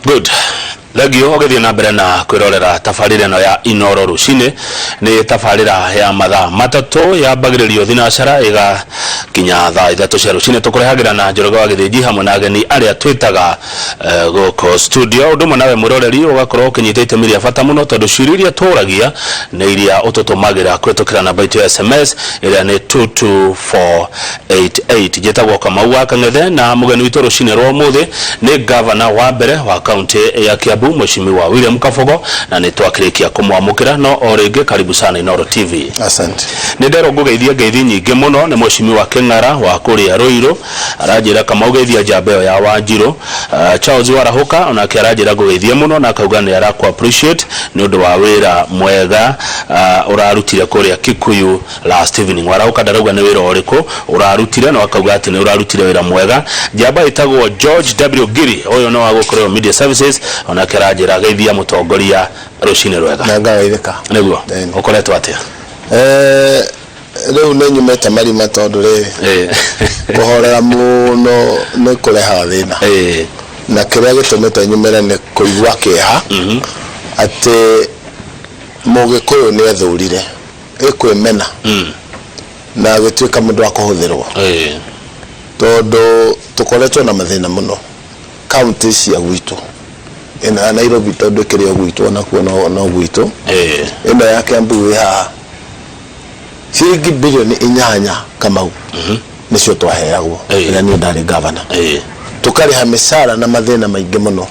Good. Thengio ũgĩthiĩ na mbere na kwĩrorera tabarĩra ĩno ya Inoro rũcinĩ. Nĩ tabarĩra ya mathaa 3, yambagĩrĩrio thinacara ĩgakinya thaa 3 cia rũcinĩ. Tũkũrehagĩra na Njoroge wa Gĩthĩnji hamwe na ageni arĩa twĩtaga gũkũ studio. Ũndũ ũmwe nawe mwĩroreri ũgakorwo ũkĩnyita itemi rĩa bata mũno, tondũ ciũria iria tũragia nĩ iria ũtũtũmagĩra kũhĩtũkĩra namba itũ ya SMS ĩrĩa nĩ 22488. Njĩtagwo Kamau wa Kang'ethe, na mũgeni witũ rũcinĩ rwa ũmũthĩ nĩ gavana wa mbere wa kaunti ya Kiambu, Mheshimiwa William Kabogo, na nĩ twakĩrĩkia kũmwamũkĩra. No o rĩngĩ, karibu sana Inooro TV. Asante. Nĩ nderwo ngũgeithie ngeithi nyingĩ mũno nĩ Mheshimiwa Kĩng'ara wa kũrĩa Rũirũ. Aranjĩra, "Kamau, geithia njamba ĩyo ya Wanjirũ." Charles Warahũka onake aranjĩra ngũgeithie mũno, na akauga nĩ arakũ appreciate nĩ ũndũ wa wĩra mwega ũrarutire kũrĩa Kikuyu last evening. Warahũka ndarauga nĩ wĩra ũrĩkũ ũrarutire, no akauga atĩ nĩ ũrarutire wĩra mwega. Njamba ĩtagwo George W Giri, ũyũ nĩ wa gũkũrĩo Media Services, onake aranjĩra, "Geithia mũtongoria rũcinĩ rwega." Na ngageithĩka. Nĩguo. Ĩni. Ũkoretwo atĩa? Rĩu nĩ nyumĩte marima, tondũ rĩrĩ, kũhorera mũno nĩ kũrehaga thĩna. Na kĩrĩa gĩtũmĩte nyumĩre nĩ kũigua kĩeha atĩ Mũgĩkũyũ nĩ ethũrire ĩkwĩmena na agĩtuĩka mũndũ wa kũhũthĩrwo, tondũ tũkoretwo na mathĩna mũno kaunti cia gwitũ. Ĩno ya Nairobi, tondũ ĩkĩrĩ o gwitũ, onakuo no gwitũ. Ĩno ya Kiambu ĩ haha, ciringi bilioni 8, Kamau, nĩcio twaheagwo rĩrĩa niĩ ndarĩ gavana. Tũkarĩha mĩcara na mathĩna maingĩ mũno,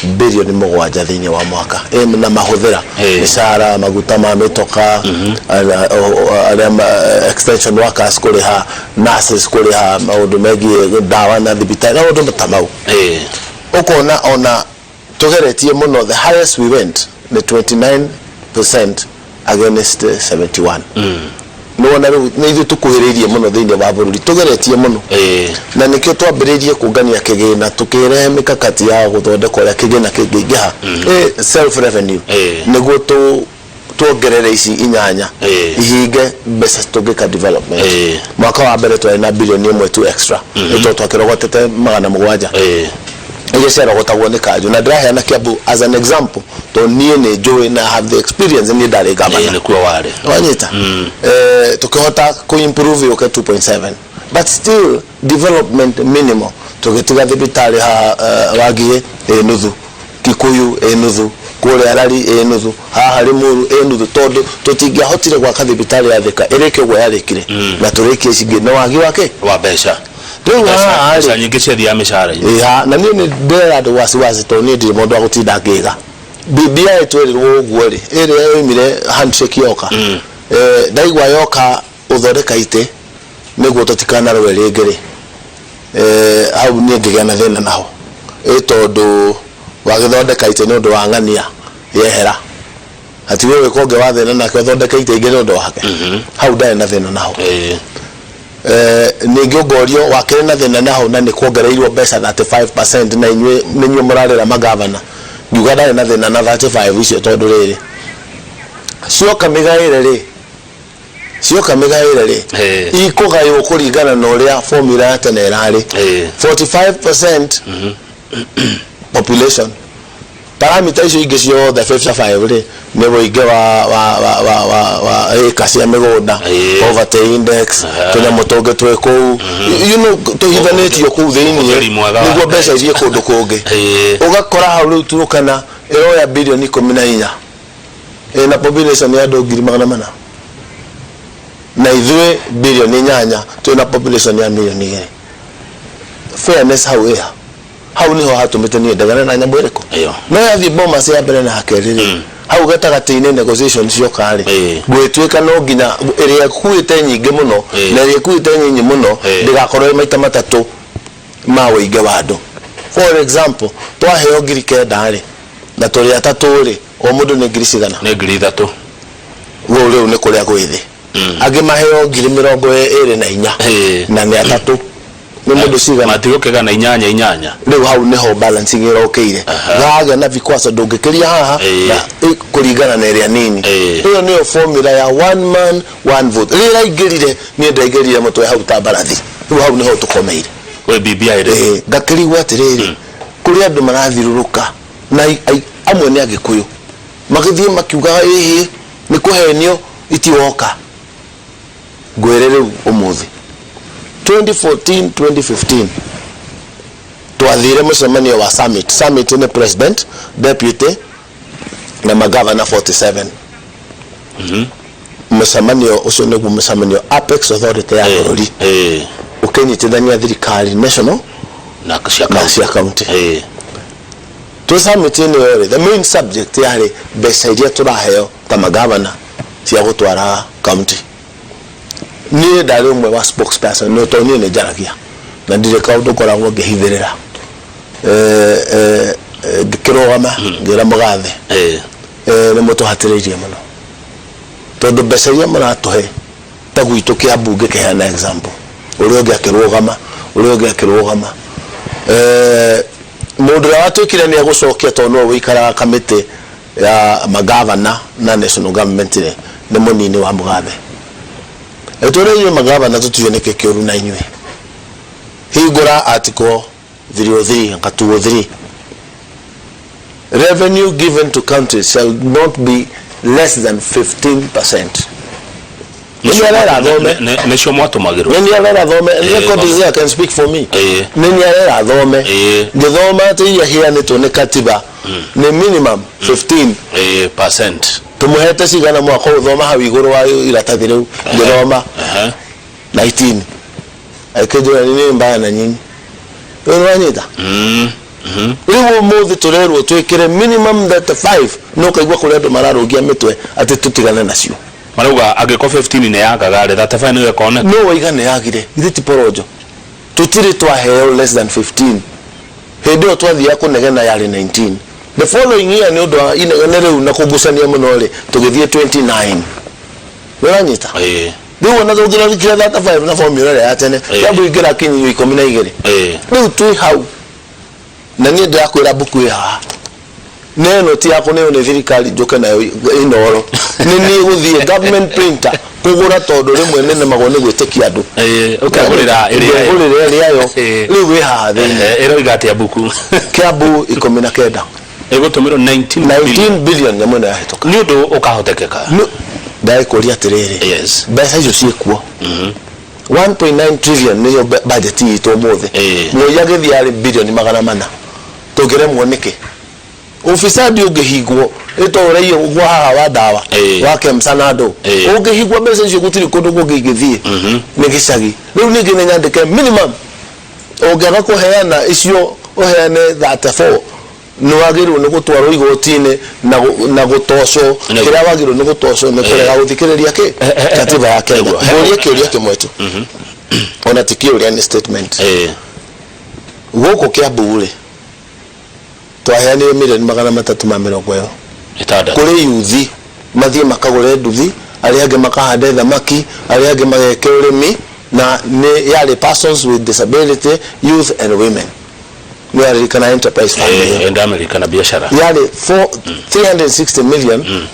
bilioni 7 thĩinĩ wa mwaka. Na mahũthĩra mĩcara, maguta ma mĩtoka, arĩa extension workers, kũrĩha nurses, kũrĩha maũndũ megiĩ ndawa na thibitarĩ na maũndũ ta mau. Ũkona ona tũgeretie mũno, the highest we went nĩ 29% against 71. Nĩwona rĩu nĩ ithuĩ tũkuhĩrĩirie mũno thĩinĩ wa bũrũri, tũgeretie mũno. Na nĩkĩo twambĩrĩirie kũngania kĩgĩna, tũkĩrehe mĩkakati ya gũthondeka ũrĩa kĩgĩna kĩngĩingĩha, self revenue, nĩguo tuongerere ici 8 ihinge mbeca tũngĩka development. Mwaka wa mbere twarĩ na bilioni 1 tu extra, nĩ tondũ twakĩrogotete 700 iria ciarogotagwo nĩ kanjũ. Na ndĩraheana Kiambu as an example tondũ niĩ nĩ njũĩ na have the experience, niĩ ndarĩ gavana. Nĩkuo warĩ. Wanyita? Tukihota ku improve yũke 2.7, but still development minimal. Tũgĩtiga thibitarĩ ha Wangigĩ ĩ nuthu, Kikuyu ĩ nuthu, kũrĩa Rari ĩ nuthu, haha Limuru ĩ nuthu, tondũ tũtingĩahotire gwaka thibitarĩ ya Thika ĩrĩke ũguo yarĩkire na tũrĩkie ici ingĩ na wagi wake wa mbeca. Rĩu haha mbeca rĩ, nyingĩ ciathiaga mĩcara-inĩ. Ĩha, na niĩ nĩ ndĩrera andũ wasiwasi, tondũ niĩ ndirĩ mũndũ wa gũtinda ngĩga. BBI twerirwo ũguo rĩ, ĩrĩa yoimire handshake yoka. Ndaigua yoka ũthondeka itĩ nĩguo tũtikanarũe rĩngĩ rĩ, hau niĩ ngĩgĩa na thĩna naho, ĩ tondũ wagĩthondeka itĩ nĩ ũndũ wa ng'ania yehera, hatigwo gwĩka ũngĩ wa thĩna nake ũthondeke itĩ ingĩ nĩ ũndũ wake. Hau ndarĩ na thĩna naho. Ningĩ ũngorio wakĩrĩ na thĩna naho na nĩ kuongereirwo mbeca 35% na inyuĩ nĩnyuĩ mũrarĩra magavana. Ngiuga ndarĩ na thĩna na 35 icio, tondũ rĩrĩ, cioka mĩgaĩre rĩ, cioka mĩgaĩre rĩ, ikũgaywo kũringana na ũrĩa formula ya tene ĩrarĩ, 45% population. Parameter icio ingĩ ciothe 55 rĩ, nĩ ũingĩ wa ĩka cia mĩgũnda, poverty index, tũnyamũ tũngĩ twĩ kũu, tũhithanĩtio kũu thĩinĩ Ũhũthĩri mwega wa nĩguo mbeca ithiĩ kũndũ kũngĩ. Ũgakora hau rĩu Turukana ĩroya bilioni 14 ĩna population ya andũ 400,000, na ithuĩ bilioni 8 twĩna population ya mirioni 2. Fairness hau ĩha? Hau niho hatũmĩte niĩ ndegane na nyamũ ĩrĩkũ. Ĩyo. No yathiĩ Bomas ya mbere na ya kerĩ rĩ, hau gatagatĩ-inĩ negotiation cioka rĩ, gwĩtuĩka no nginya ĩrĩa ĩkuĩte nyingĩ mũno na ĩrĩa ĩkuĩte nyinyi mũno ndĩgakorwo ĩ maita matatũ ma ũingĩ wa andũ. For example, twaheo 9,000 rĩ, na tũrĩ atatũ rĩ, o mũndũ nĩ ngiri cigana? Nĩ 3,000. Rĩu rĩu nĩ kũrĩa gwĩ thĩ. Angĩ maheo 24,000 na nĩ atatũ, nĩ mũndũ cigana? Matigũkĩgana inyanya inyanya. Rĩu hau nĩho balancing ĩrokĩire. Gagĩa na vikwazo ndũngĩkĩria haha na kũringana na ĩrĩa nini. Ĩyo nĩyo formula ya one man one vote. Rĩrĩa ĩraingĩrire, niĩ ndaingĩrire mũtwe hau ta mbarathi. Rĩu hau nĩho tũkomeire. Kwĩ BBI rĩ? Ngakĩrigwo atĩrĩrĩ, Kũrĩ andũ marathirũrũka na amwe nĩ Agĩkũyũ magĩthiĩ makiugaga ĩhĩ nĩ kũhenio itiwoka. Ngwĩre rĩu ũmũthĩ 2014 2015 twathire mũcemanio wa summit. Summit nĩ president, deputy na magavana 47. Mũcemanio ũcio nĩguo mũcemanio apex authority ya bũrũri ũkĩnyitithania thirikari national na cia na cia county. Twĩ summit ĩno rĩ, the main subject yarĩ mbeca iria tũraheo ta magavana cia gũtwara county. Niĩ ndarĩ ũmwe wa spokesperson nĩ tondũ niĩ nĩ njaragia na ndirĩ kaũndũ ngoragwo ngĩhithĩrĩra. Ngĩkĩrũgama ngĩra mũgathe, nĩ mũtũhatĩrĩirie mũno tondũ mbeca iria mũratũhe ta gwitũ Kiambu, ngĩkĩheana example, ũrĩa ũngĩ akĩrũgama, ũrĩa ũngĩ akĩrũgama, mũndũ ũrĩa watuĩkire nĩ egũcokia tondũ nĩwe ũikaraga kamĩtĩ ya magavana na national government rĩ, nĩ mũnini wa mũgathe. Ĩtũre inyuĩ magavana tũtiũĩ nĩkĩ kĩũru na inyuĩ. Hingũra article 303 anga 203: revenue given to counties shall not be less than 15%. Nĩ arera thome. Nĩcio mwatũmagĩrwo. Nĩ arera thome. Record is there, can speak for me. Nĩ arera thome. Ngĩthoma atĩ iria iheanĩtwo nĩ katiba nĩ minimum 15 Percent. Tũmũhete cigana mwaka ũyũ? Thoma hau igũrũ wa iratathi rĩu. Ngĩthoma 19, akĩnjĩra nĩ mbaya na nyinyi. Rĩu nĩ wanyita. Rĩu ũmũthĩ tũrerwo twĩkĩre minimum 35, no ũkaigua kũrĩ andũ mararũngia mĩtwe atĩ tũtigane nacio. Marauga angĩkorwo 15 nĩ yagaga rĩ, 35 nĩyo ĩkoneka. No waiga nĩ yagire ithe ti porojo, tũtirĩ twaheo less than 15. Hĩndĩ ĩyo twathiaga kũnegena yarĩ 19. The following year, nĩ ũndũ wa inegene rĩu na kũgucania mũno rĩ, tũgĩthiĩ 29. Nĩ ũranyita? Rĩu ona tũngĩrarikire 35 na formula ĩrĩa ya tene, Kiambu ingĩrakinyio 12. Rĩu twĩ hau na niĩ ndĩrakwĩra mbuku ĩ haha na ĩno ti ya kũneo nĩ thirikari njũke nayo Inoro, nĩ niĩ gũthiĩ government printer kũgũra tondũ rĩmwe nĩ nemagwo nĩ gwĩtĩkia andũ. Ũkegũrĩra ĩrĩa Ngegũrĩra ĩrĩa yo. Rĩu wĩ haha thĩinĩ. Ĩroiga atĩa mbuku? Kiambu 19. Ĩgũtũmĩrwo 19 billion. 19 billion nyamũ ĩno yahĩtũka. Nĩ ũndũ ũkahotekeka? Ndagĩkũria atĩrĩrĩ, mbeca icio ciĩkuo? 1.9 trillion nĩyo budget itũ ũmũthĩ. Moi agĩthiĩ yarĩ bilioni 400. Tũngĩremwo nĩkĩ? Ufisadi ũngĩhingwo ĩtũrĩie ũguo haha wa ndawa wa KEMSA na andũ ũngĩhingwo, mbeca icio gũtirĩ kũndũ kũngĩ ingĩthiĩ, nĩ gĩcagi. Rĩu ningĩ nĩ nyandĩke minimum ũngĩaga kũheana icio ũheane 34, nĩ wagĩrĩirwo nĩ gũtwarwo igoti-inĩ na gũtocwo. Kĩrĩa wagĩrĩirwo nĩ gũtocwo nĩ kũrega gũthikĩrĩria kĩ katiba ya Kenya. Ngũrie kĩũria kĩmwe tu, ona ti kĩũria, nĩ statement. Gũkũ Kiambu rĩ, twaheanire mirioni 360 6. Kũrĩ yuthi mathiĩ makagũre nduthi, arĩa angĩ makahande thamaki, arĩa angĩ mageke ũrĩmi, na nĩ yarĩ persons with disability, youth and women. Nĩ waririkana enterprise fund ĩyo? Ndamirikana biacara. Yarĩ 360 million,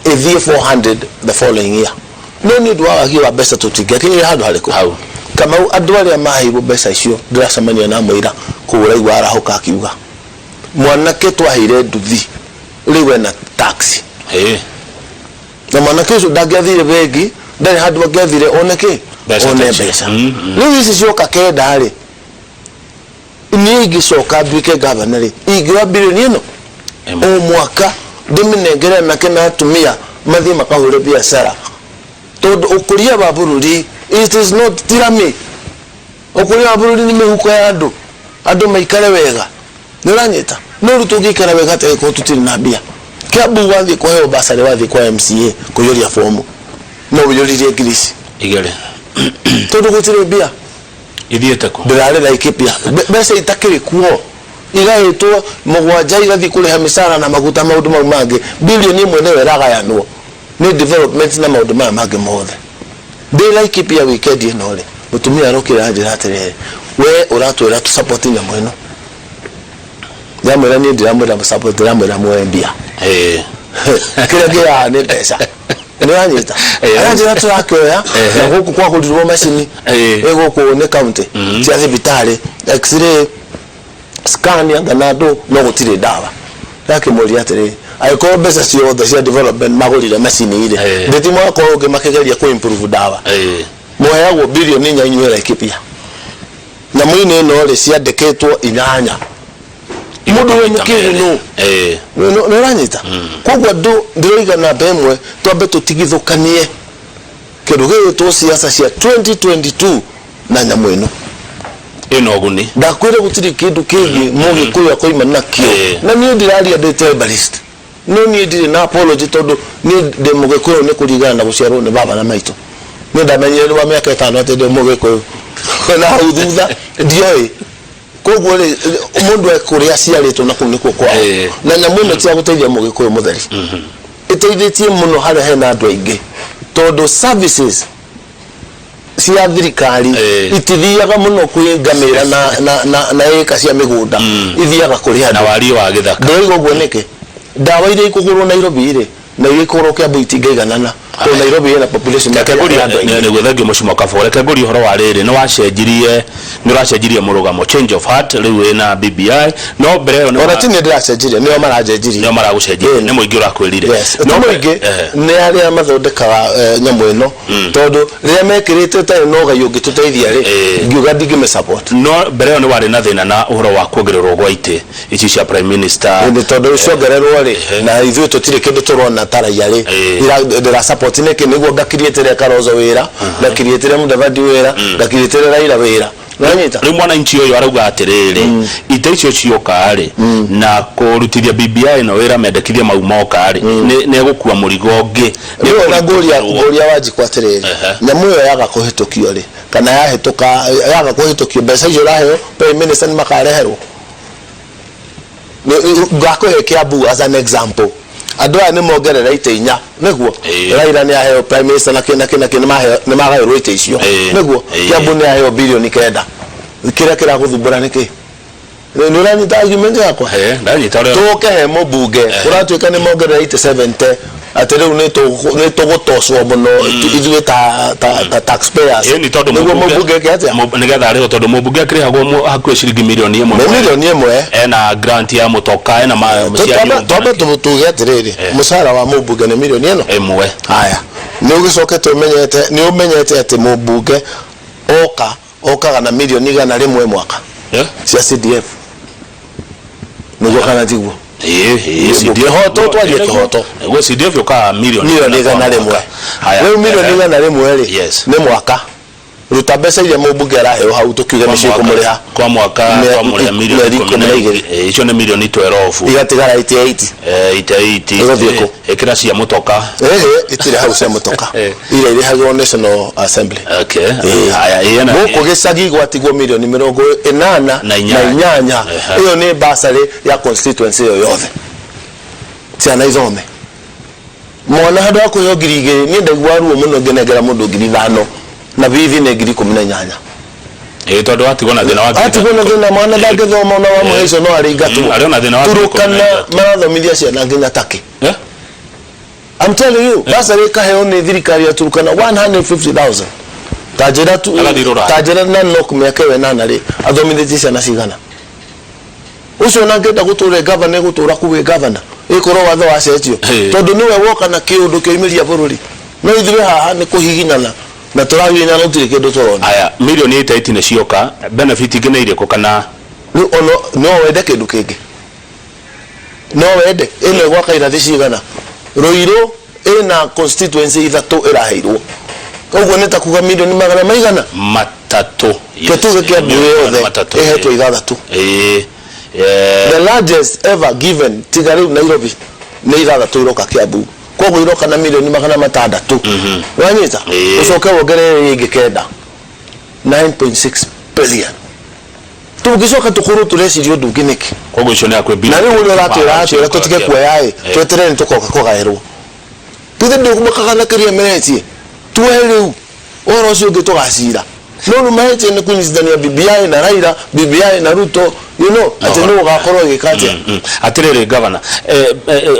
ĩthiĩ 400 the following year, no nĩ ũndũ wa wagi wa mbeca tũtingĩakinyire handũ harĩkũ. Hau. Kamau, andũ arĩa maheirwo mbeca icio ndĩracemania na mũira kũu, ũraigua arahũka akiuga mwanake twaheire nduthi rĩu ena taxi. Na mwanake ũcio ndangĩathire bengi, ndarĩ handũ angĩathire one kĩ Mbeca one ta icio. Mbeca rĩu ici cioka kenda rĩ, niĩ ingĩcoka nduĩke gavana rĩ, ingĩoya bilioni ĩno 1. O mwaka ndĩmĩnengere anake na atumia mathiĩ makahũre biacara, tondũ ũkũria wa bũrũri, it is not tyranny. Ũkũria wa bũrũri nĩ mĩhuko ya andũ, andũ maikare wega. Nĩ ũranyita? No rĩu tũngĩikara wega atĩa angĩkorwo tũtirĩ na mbia? Kiambu wathiĩ kũheo basarĩ, wathiĩ kwa MCA kũiyũria bomu, no ũiyũririe ngiri ici 2. Tondũ gũtirĩ mbia. Ithiĩte kũ? Ndĩrarĩ Laikipia. Mbeca itakĩrĩ kuo igahĩtwo mũgwanja igathiĩ kũrĩha mĩcara na maguta, maũndũ mau mangĩ. Bilioni 1 nĩyo ĩragayanwo nĩ development na maũndũ maya mangĩ mothe. Ndĩ Laikipia weekend ĩno rĩ, mũtumia arokire anjĩra atĩrĩrĩ, we ũratwĩra tũ support nyamũ ĩno. Ndamwĩra niĩ ndiramwĩra support, ndĩramwĩra muoe mbia. Kĩrĩa kĩraha nĩ mbeca. Nĩ wanyita? Aranjĩra tũrakĩoya na gũkũ kwagũrirwo macini ĩ gũkũ nĩ county cia thibitarĩ, x-ray. Scan anga na ndũ no gũtirĩ ndawa. Ndakĩmũria atĩrĩ, angĩkorwo mbeca ciothe cia development magũrire macini rĩ, ndĩti mwaka ũyũ ũngĩ makĩgeria kũ improve ndawa? Mũheagwo bilioni inya inyuĩ Laikipia. Nyamũ-inĩ ĩno rĩ, ciandĩkĩtwo inyanya. Mũndũ wĩ mũkĩgu nũ? Nĩ ũranyita? Koguo andũ ndĩroiga namba ĩmwe twambe tũtigithũkanie kĩndũ gĩgwĩtwo siasa cia 2022 na nyamũ ĩno. Ĩna ũguni. Ndakwĩra gũtirĩ kĩndũ kĩngĩ mũgĩkũyũ akoima nakĩo. Na niĩ ndiraria ndĩ tribalist. No niĩ ndirĩ na apology tondũ niĩ ndĩ mũgĩkũyũ nĩ kũringana na gũciarwo nĩ baba na maitũ. Niĩ ndamenyire ndĩ wa mĩaka ĩtano atĩ ndĩ mũgĩkũyũ. Na hau thutha ndioĩ. Koguo rĩ, mũndũ e kũrĩa aciarĩtwo na kũu nĩkuo kwao. Na nyamũ ĩno ti ya gũteithia mũgĩkũyũ mũtheri. Ĩteithĩtie mũno harĩa hena andũ aingĩ tondũ services cia thirikari itithiaga mũno kwĩ ngamĩra na, na, na, na ĩka cia mĩgũnda ithiaga kũrĩ na andũ. Wariĩ wa gĩthaka. Ndĩroiga ũguo nĩkĩ? Ndawa iria ikũgũrwo Nairobi rĩ, na iria ikũgũrwo Kiambu itingĩiganana tondũ Nairobi ĩna population ya Reke ngũrie ya andũ aingĩ. Nĩguo, thengiũ mũcimo kabũ. Reke ngũrie ũhoro wa rĩrĩ, nĩ wacenjirie, nĩ ũracenjirie mũrũgamo, change of heart, rĩu wĩna BBI, no mbere ĩyo nĩ Ona ti niĩ ndĩracenjirie, nĩo maranjenjirie. Nĩo maragũcenjirie, nĩ mũingĩ ũrakwĩrire. Yes, ti mũingĩ, nĩ arĩa mathondekaga nyamũ ĩno, tondũ rĩrĩa mekĩrĩte ĩtarĩ na ũgai ũngĩtũteithia rĩ, ngiuga ndingĩmĩ support. No mbere ĩyo nĩ warĩ na thĩna na ũhoro wa kuongererwo gwa itĩ ici cia prime minister. Ĩndĩ tondũ ciongererwo rĩ, na ithuĩ tũtirĩ kĩndũ tũrona ta raia rĩ, ndĩra support nĩkĩ? Nĩguo ngakiriĩtĩre Kalonzo wĩra, ngakiriĩtĩre Mudavadi wĩra, ngakiriĩtĩre Raila wĩra. Nĩwanyita? Rĩu mwananchi ũyũ arauga atĩrĩrĩ, itĩ icio cioka rĩ, na kũrutithia BBI ĩno wĩra, mendekithia mau moka rĩ, nĩ egũkua mũrigo ũngĩ. Nĩ Rĩu ona ngũria ekũritũhĩrwo. Ngũria Wanjikũ atĩrĩrĩ, nyamũ ĩyo yaga kũhĩtũkio rĩ, kana yahĩtũka, yaga kũhĩtũkio, mbeca icio ũraheo prime minister nĩ makareherwo? Ngakũhe Kiambu as an example. Andũ aya nĩ mongerera itĩ inya, nĩguo? Raila nĩ aheo prime minister na kĩ na kĩ na kĩ, nĩ magaĩrwo itĩ icio, nĩguo? Kiambu nĩ aheo bilioni kenda. Kĩrĩa kĩragũthumbũra nĩ kĩ? Nĩ ũranyita argument yakwa? Ndanyita ũrĩa. Tũke he mũmbunge kũratuĩka nĩ mongerera itĩ 70, atĩ rĩu nĩ tũgũtocwo mũno ithuĩ ta taxpayers. Ĩni tondũ Nĩguo mũmbunge eke atĩa? Nĩgetha arĩhwo, tondũ mũmbunge akĩrĩhagwo hakuhĩ ciringi milioni ĩmwe. Nĩ milioni ĩmwe. Ena grant ya mũtoka, ena ma cia nyũmba. Twambe tuge atĩrĩrĩ, mũcara wa mũmbunge nĩ milioni ĩno ĩmwe. Haya, nĩ ũgĩcokete ũmenyete, nĩ ũmenyete atĩ mũmbunge oka okaga na milioni 100 mwaka cia CDF, nĩguo kana tiguo? Ĩĩ, CDF. Kĩhoto, twarie kĩhoto. Nĩguo, CDF yũkaga milioni milioni 100. Haya. Rĩu milioni 100 rĩ, nĩ mwaka. Ruta mbeca iria mũmbunge araheo hau, tũkiuge nĩcio ikũmũrĩha kwa mwaka, twamũrĩha milioni mĩeri 12. 12. Icio nĩ milioni 12. Igatigara 88. 88. Ĩgũthiĩ kũ? Ĩkĩra cia mũtoka. Ĩhĩ, itirĩ hau cia mũtoka, iria irĩhagĩrwo National Assembly. Okay. Haya, ĩĩ, na Gũkũ gĩcagi gwatigwo milioni 88 Na inyanya. Inyanya. Ĩyo nĩ bursary ya constituency ĩyo yothe, ciana ithome. Mwana handũ ha kũheo 2000, niĩ ndaigua ruo mũno ngĩnengera mũndũ 5000 na bithi nĩ 18,000. Ĩĩ, tondũ watigwo na thĩna wa ngiri Atigwo na thĩna, mwana ndangĩthoma, ona wamũhe icio no arĩingatwo. Arĩ ona thĩna wa ngiri ikũmi na Turukana ithatũ. marathomithia ciana nginya Turkey. I'm telling you, bursary ĩkaheo nĩ thirikari ya Turukana 150,000. Ta njĩra tu, Agathiĩ rũraya. ta njĩra na nok mĩaka ĩyo ĩnana rĩ, athomithĩtie ciana cigana? Ũcio ona angĩenda gũtũra e governor, egũtũra kũu e governor. Ĩkorwo watho wacenjio. Tondũ nĩwe woka na kĩũndũ kĩoimĩria bũrũri. No ithuĩ haha nĩ kũhihinyana na tũrahihinyana, gũtirĩ kĩndũ tũrona. Aya, milioni 88 nĩ cioka, benefit ingĩ nĩ irĩkũ kana? Rĩu ono no wende kĩndũ kĩngĩ? No wende ĩno ĩgwaka irathi cigana? Ruiru ĩna constituency ithatũ ĩraheirwo, ũguo nĩ ta kuga milioni magana maigana? 3. Ke tuge Kiambu Milioni yothe 300. Ĩhetwo ithathatũ. The largest ever given, tiga rĩu Nairobi, nĩ ithathatũ iroka Kiambu. Koguo iroka na milioni 600, wanyita? Ũcoke wongerere ĩngĩ kenda, 9.6 billion. Tũngĩcoka tũkorwo tũreciria ũndũ ũngĩ nĩkĩ? Koguo icio nĩ hakuhĩ Na rĩu ũrĩa ũratwĩra atwĩra bilioni tũtige kuoya ĩ, tweterere nĩ tũkoka kũgaĩrwo. Githĩ ndũmakaga na kĩrĩa meretie tuoe rĩu, ũhoro ũcio ũngĩ tũgacira. No rĩu mahĩtia nĩ kũnyitithania BBI na Raila, BBI na Ruto, atĩ nũ ũgakorwo ĩgĩka atĩa. Atĩrĩrĩ gavana,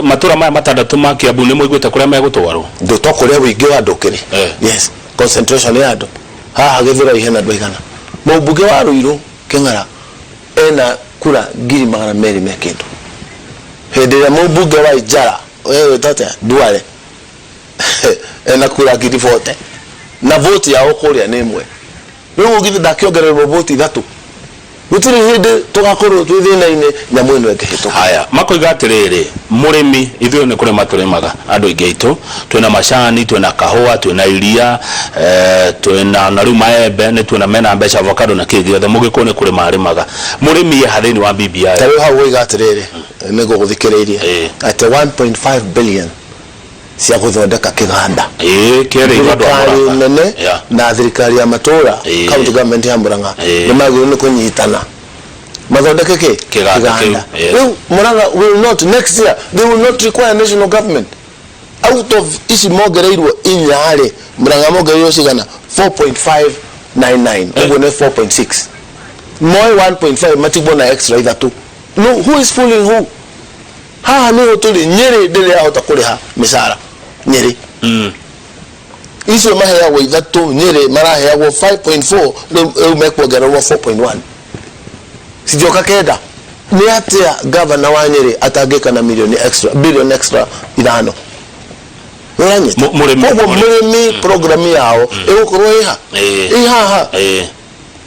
matũra maya matandatũ ma Kiambu nĩ mũiguĩte kũrĩa megũtwarwo? Ndũ to kũrĩa ũingĩ wa andũ ũkĩrĩ. Yes, concentration ya andũ. Haha Gĩthũrai hena andũ aigana? Mũmbunge wa Ruiru Kĩng'ara ena kura 200,000 me kĩndũ. Hĩndĩ ĩrĩa mũmbunge wa Ijara we wĩtwo atĩa Duale ena kura 40,000 na vote yao kũrĩa nĩ ĩmwe. Rĩu githĩ ndakĩongererwo vote ithatũ? Gũtirĩ hĩndĩ tũgakorwo twĩ thĩna-inĩ nyamũ ĩno ĩngĩhĩtũka. Haya, makoiga atĩrĩrĩ, mũrĩmi, ithuĩ nĩ kũrĩma tũrĩmaga andũ aingĩ aitũ, twĩna macani, twĩna kahũa, twĩna iria, twĩna na rĩu maembe, nĩ tuona mena mbeca, avocado na kĩ gĩothe, mũgĩkũyũ nĩ kũrĩma arĩmaga. Mũrĩmi eha thĩinĩ wa BBI? Ta rĩu hau woiga atĩrĩrĩ, nĩ ngũgũthikĩrĩirie, atĩ 1.5 billion cia gũthondeka kĩganda. Ĩĩ, kĩerĩirwo andũ a Thirikari Mũrang'a. nene na thirikari ya matũra, county government ya Murang'a, nĩ magĩrĩirwo nĩ kũnyitana mathondeke kĩ? Kĩganda kĩu. Kĩganda. Rĩu Murang'a will not, next year, they will not require national government. Out of ici mongereirwo inya rĩ, Murang'a mongereirwo cigana? 4.599, ũguo nĩ 4.6. Moe 1.5 matigwo na extra ithatũ. No, who is fooling who? Haha nĩho tũrĩ, Nyĩrĩ ndĩrĩ yahota kũrĩha mĩcara. Nyĩrĩ. Icio maheagwo ithatũ, Nyĩrĩ maraheagwo 5.4, rĩu rĩu mekuongererwo 4.1. Citioka kenda. Nĩ atĩa gavana wa Nyĩrĩ atangĩka na milioni extra, billion extra ithano? Nĩũranyita? Mũrĩmi. Koguo mũrĩmi program yao ĩgũkorwo ĩha? Ĩ haha.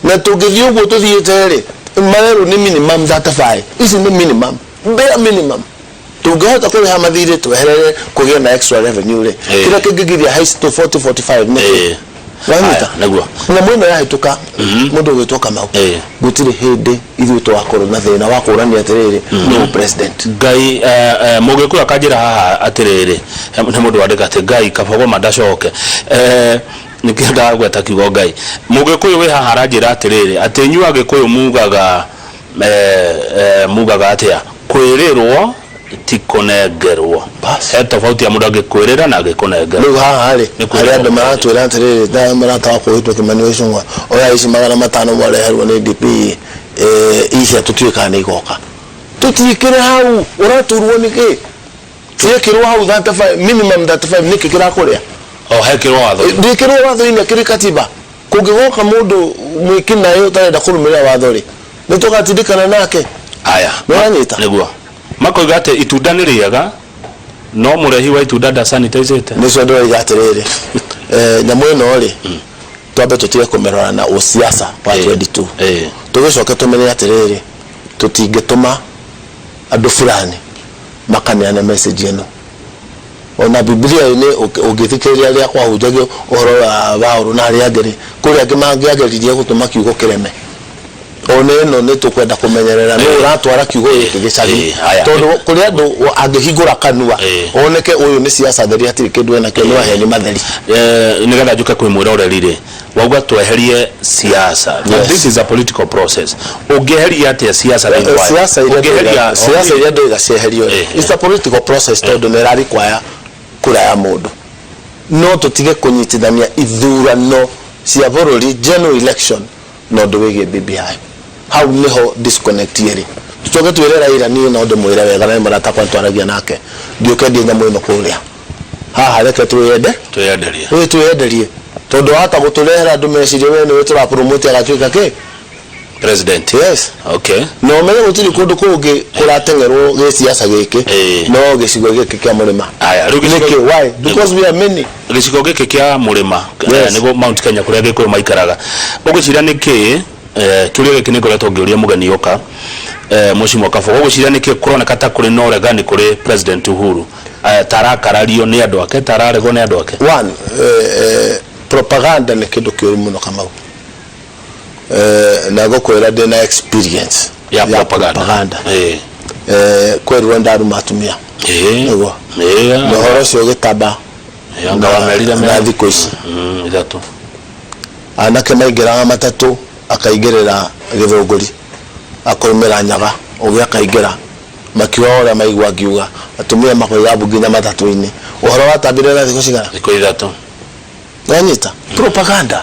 Na tũngĩthiĩ ũguo tũthiĩte rĩ, marerwo nĩ minimum 35. Ici nĩ minimum, bare minimum. Tũngĩhota kũrĩha mathirĩ tweherere kũgĩe na extra revenue rĩ, kĩrĩa kĩngĩgiria haice to 40 45 nĩ kĩ? Wanyita? Haya, nĩguo. Nyamũ ĩno yahĩtũka, mũndũ ũgwĩtwo Kamau, gũtirĩ hĩndĩ ithuĩ tũgakorwo na thĩna wa kũrania atĩrĩrĩ, nũ president. Ngai, mũgĩkũyũ akanjĩra haha atĩrĩrĩ, nĩ mũndũ wandĩka atĩ Ngai kabagoma ndacoke. Nĩkĩo ndagweta kiugo Ngai. Mũgĩkũyũ wĩ haha aranjĩra atĩrĩrĩ, atĩ inyuĩ Agĩkũyũ mugaga, mugaga atĩa? Kwĩrĩrwo ti kũnengerwo. Bas. He tofauti ya mũndũ angĩkwĩrĩra na angĩkũnengera. Rĩu haha rĩ, Nĩ harĩ kwĩrĩrwo andũ maratwĩra atĩrĩrĩ, ta mũrata wakwa ũgwĩtwo Kĩmani wa Icũng'wa, oya ici 500 mwareherwo nĩ DP, icia tũtiũĩ kana nĩ igoka. Tũtiĩkĩre hau, ũraturwo nĩkĩ? Ciekĩrwo hau 35, minimum 35, nĩkĩ kĩrakũrĩa? O hekĩrwo watho-inĩ. Ndĩkĩrwo watho-inĩ, akĩrĩ katiba. Kũngĩgoka mũndũ mwĩkinaĩ ũtarenda kũrũmĩrĩra watho rĩ, nĩ tũgatindĩkana nake. Aya. Nĩwanyita? Nĩguo. Makoiga atĩ itunda nĩ rĩega, no mũrehi wa itunda ndasanitizĩte. Nĩcio ndĩroiga atĩrĩrĩ, nyamũ ĩno rĩ, twambe tũtige kũmĩrora na ũsiasa wa 22. Tũgĩcoke tũmenye atĩrĩrĩ, tũtingĩtũma andũ fulani makaneana message ĩno. Ona Bibilia-inĩ ũngĩthikĩrĩria rĩrĩa kwahunjagio ũhoro wa Paũlũ na arĩa angĩ-rĩ, kũrĩ angĩ mangĩageririe gũtũma kiugo kĩreme. Ona ĩno nĩ tũkwenda kũmenyerera nũ ũratwara kiugo gĩkĩ gĩcagi, tondũ kũrĩ andũ angĩhingũra kanua oneke ũyũ nĩ siasa theri hatirĩ kĩndũ enakĩo nĩ maheni matheri. Nĩgetha njũke kwĩ mwĩroreri-rĩ, wauga tweherie siasa. But this is a political process. Ũngĩeheria atĩa siasa thĩinĩ wayo? Siasa iria Ũngĩeheria ndĩroiga, siasa iria ndĩroiga cieherio rĩ, it's a political process tondũ nĩ ĩra require kura ya mũndũ. No tũtige kũnyitithania ithurano cia bũrũri, general election, na ũndũ wĩgiĩ BBI. Hau nĩho disconnect ĩrĩ. Tũcoke twĩre Raila, niĩ no ndĩmwĩre wega na nĩ mũrata wakwa nĩtwaragia nake, thiĩ ũkendie nyamũ ĩno kũrĩa. Haha reke twĩyende. Twĩyenderie. Ĩĩ twĩyenderie. Tondũ wahota gũtũrehera andũ mecirie we nĩwe tũra promote agatuĩka kĩ? President. Yes. Okay. Na ũmenye gũtirĩ kũndũ kũngĩ kũrateng'erwo gĩsiasa gĩkĩ no gĩcigo gĩkĩ kĩa mũrĩma. Aya, rĩu gĩcigo Nĩkĩ? Why? Because we are many. Gĩcigo gĩkĩ kĩa mũrĩma, Yes. nĩguo Mount Kenya kũrĩa Gĩkũyũ maikaraga. Ũgwĩciria nĩkĩ, kĩũria gĩkĩ nĩngoretwo ngĩũria mũgeni oka, Mheshimiwa Kabogo, ũgwĩciria nĩkĩ kũroneka ta kũrĩ na ũregani kũrĩ President Uhuru? Ta arakarario nĩ andũ ake, ta araregwo nĩ andũ ake? One, propaganda nĩ kĩndũ kĩũru mũno Kamau. Na ngũkwĩra ndĩna experience ya propaganda. propaganda. Kwerirwo ndaruma atumia. Nĩguo. Na ũhoro ũcio ũgĩtamba Anga wamerire na thikũ ici. Ithatũ. Anake maingĩraga matatũ akaingĩrĩra gĩthũngũri akoimĩra nyaga ũngĩ akaingĩra makiuga ũrĩa maigua ngiuga atumia makoiga mbu nginya matatũ-inĩ. Ũhoro watambire na thikũ cigana? Thikũ ithatũ. Wanyita? Propaganda.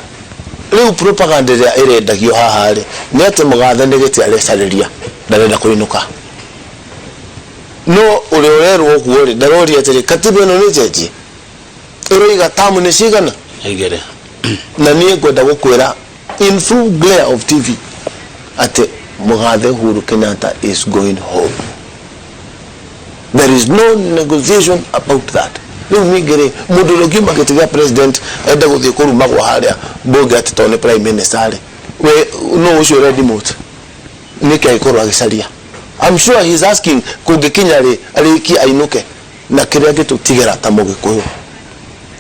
Rĩu propaganda ĩrĩa ĩrendagio haha rĩ, nĩ atĩ mũgathe nĩ gĩtĩ arecarĩria, ndarenda kũinũka. No ũrĩa ũrerwo ũguo rĩ, ndaroria atĩrĩ, katiba ĩno nĩ njenjie? Ĩroiga tamu nĩ cigana? Igĩrĩ. Na niĩ ngwenda gũkwĩra in full glare of TV atĩ Mũgathe Uhuru Kenyatta is going home. There is no negotiation about that. Rĩu ningĩ rĩ, mũndũ ũrĩa ũngiuma gĩtĩ gĩa president ende gũthiĩ kũrumagwo harĩa mbunge atĩ tondũ nĩ prime minister rĩ, we nũ ũcio ũre demote? Nĩkĩ angĩkorwo agĩcaria? I'm sure he's asking kũngĩkinya rĩ arĩkie ainũke na kĩrĩa angĩtũtigĩra ta Mũgĩkũyũ.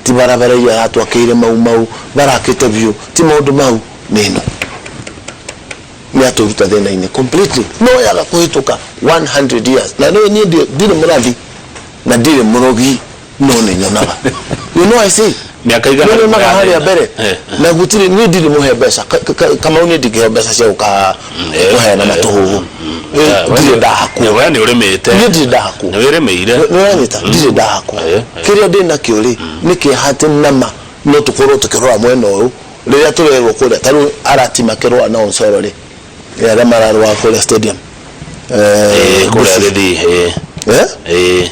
Ti barabara iria aratwakĩire Mau Mau barakĩte biũ, ti maũndũ mau, nĩ ĩno. Nĩ atũruta thĩna-inĩ completely. No yaga kũhĩtũka 100 years. Na nĩ niĩ ndirĩ mũrathi na ndirĩ mũrogi no nĩ nyonaga. You know I see. Mĩaka 100 Nĩ nyonaga ya harĩa thĩna. mbere. Na gũtirĩ niĩ ndirĩ mũhe mbeca. Kamau niĩ ndingĩheo mbeca cia gũka kũheana matũhũhũ. Ndirĩ ndahakwo. We nĩ ũrĩmĩte. Niĩ ndirĩ ndahakwo. Nĩ wĩrĩmĩire. Nĩ ũranyita? Ndirĩ ndahakwo. Kĩrĩa ndĩ nakĩo rĩ, nĩ kĩeha atĩ nama no tũkorwo tũkĩrora mwena ũyũ rĩrĩa tũrerwo kũrĩa ta rĩu arati makĩrũa na Osoro rĩ, arĩa mararũa kũrĩa stadium. Kũrĩa Gĩthii.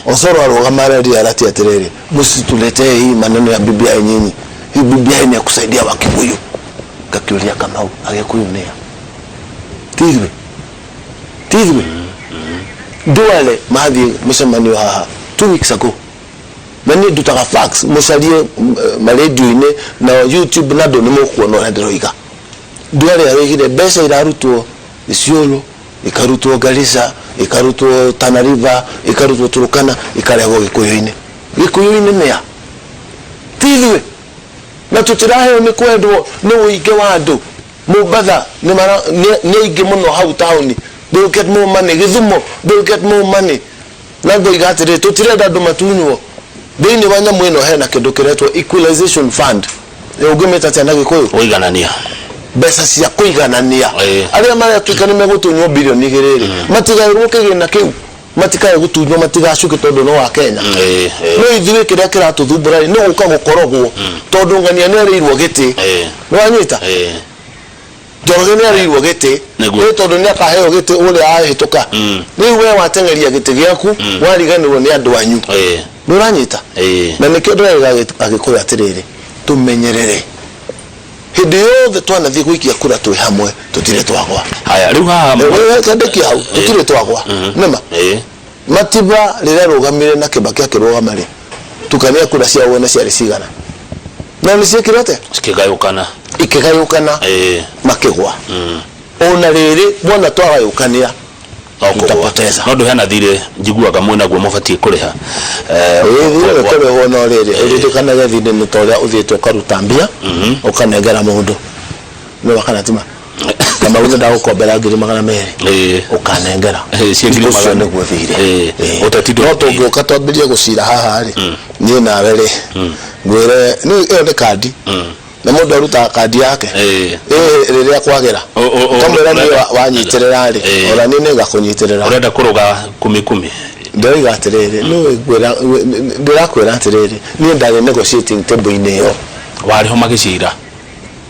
Osoro arũgama areria arati atĩrĩrĩ, msituletee hii maneno ya BBI nyinyi, hii BBI ni ya kusaidia Wakikuyu. Ngakĩũria Kamau, Agĩkũyũ nĩ a? Ti ithuĩ? Ti ithuĩ? Ndwale mathiĩ mũcemanio haha 2 weeks ago, na niĩ ndutaga facts, mũcarie marendio-inĩ na YouTube na andũ nĩ mũkuona ũrĩa ndĩroiga. Ndwale aroigire mbeca irarutwo Isiolo, ikarutwo Garissa, ikarutwo Tana River, ikarutwo Turkana, ikarehwo Gĩkũyũ-inĩ. Gĩkũyũ-inĩ nĩ a? Ti ithuĩ? Na tũtiraheo nĩ kwendwo nĩ ũingĩ wa andũ. Mombatha nĩ aingĩ mũno hau taũni, they will get more money. Gĩthumo, they will get more money. Na ngoiga atĩrĩrĩ, tũtirenda andũ matunywo. Thĩinĩ wa nyamũ ĩno hena kĩndũ kĩretwo equalization fund. Ũngĩmĩta atĩa na Gĩkũyũ? Kũiganania. Mbeca cia kũiganania. Arĩa maratuĩka nĩ megũtunywo bilioni 2 rĩ, matigaĩrwo kĩgĩna kĩu, matikae gũtunywo, matigacuke tondũ no wa Kenya. No ithuĩ kĩrĩa kĩratũthumbũra rĩ, nĩ gũka gũkorogwo tondũ ng'ania nĩ arĩirwo gĩtĩ. Nĩ wanyita? Njoroge nĩ arĩirwo gĩtĩ. Nĩ tondũ nĩ akaheo gĩtĩ ũrĩa ahĩtũka. Rĩu we wateng'eria gĩtĩ gĩaku, wariganĩrwo nĩ andũ anyu. Nĩ ũranyita? Na nĩkĩo ndĩrerĩga Agĩkũyũ atĩrĩrĩ, tũmenyerere. Hĩndĩ yothe twanathiĩ gũikia kura twĩ hamwe, tũtirĩ twagwa. Haya, rĩu haha Kandĩkia hau, tũtirĩ twagwa. Nĩma? Matiba rĩrĩa arũgamire na Kibaki akĩrũgama rĩ, tukania kura ciao wone ciarĩ cigana. No nĩ ciekire atĩa? Cikĩgayũkana. Ikĩgayũkana, makĩgwa. Ona rĩrĩ, wona twagayũkania, tutapoteza. No ndũ hena thirĩ njiguaga mwĩnaguo mũbatiĩ kũrĩha. Ĩĩ, thirĩ ũkũrĩhwo no rĩrĩ, ũririkanage thirĩ nĩ ta ũrĩa ũthiĩte ũkaruta mbia, ũkanengera mũndũ. Nĩ wakana ti ma? Kamau nĩ ndagũkombera 200,000. Ũkanengera. Cia ngiri Ũcio magana. nĩguo thirĩ. Ũteti No tũngĩũka twambĩrĩrie gũcira haha rĩ, niĩ nawe rĩ, ngwĩre, nĩ ĩyo nĩ kandi. Na mũndũ arutaga kandi yake. Rĩrĩa kwagĩra. Kamwĩra niĩ wanyitĩrĩra rĩ, ona niĩ nĩngakũnyitĩrĩra. Ũrenda kũrũga kumi kumi. Ndĩroiga atĩrĩrĩ, nĩũĩ ngwĩra, ndĩrakwĩra atĩrĩrĩ, niĩ ndarĩ negotiating table-inĩ ĩyo. Warĩ ho magĩcira?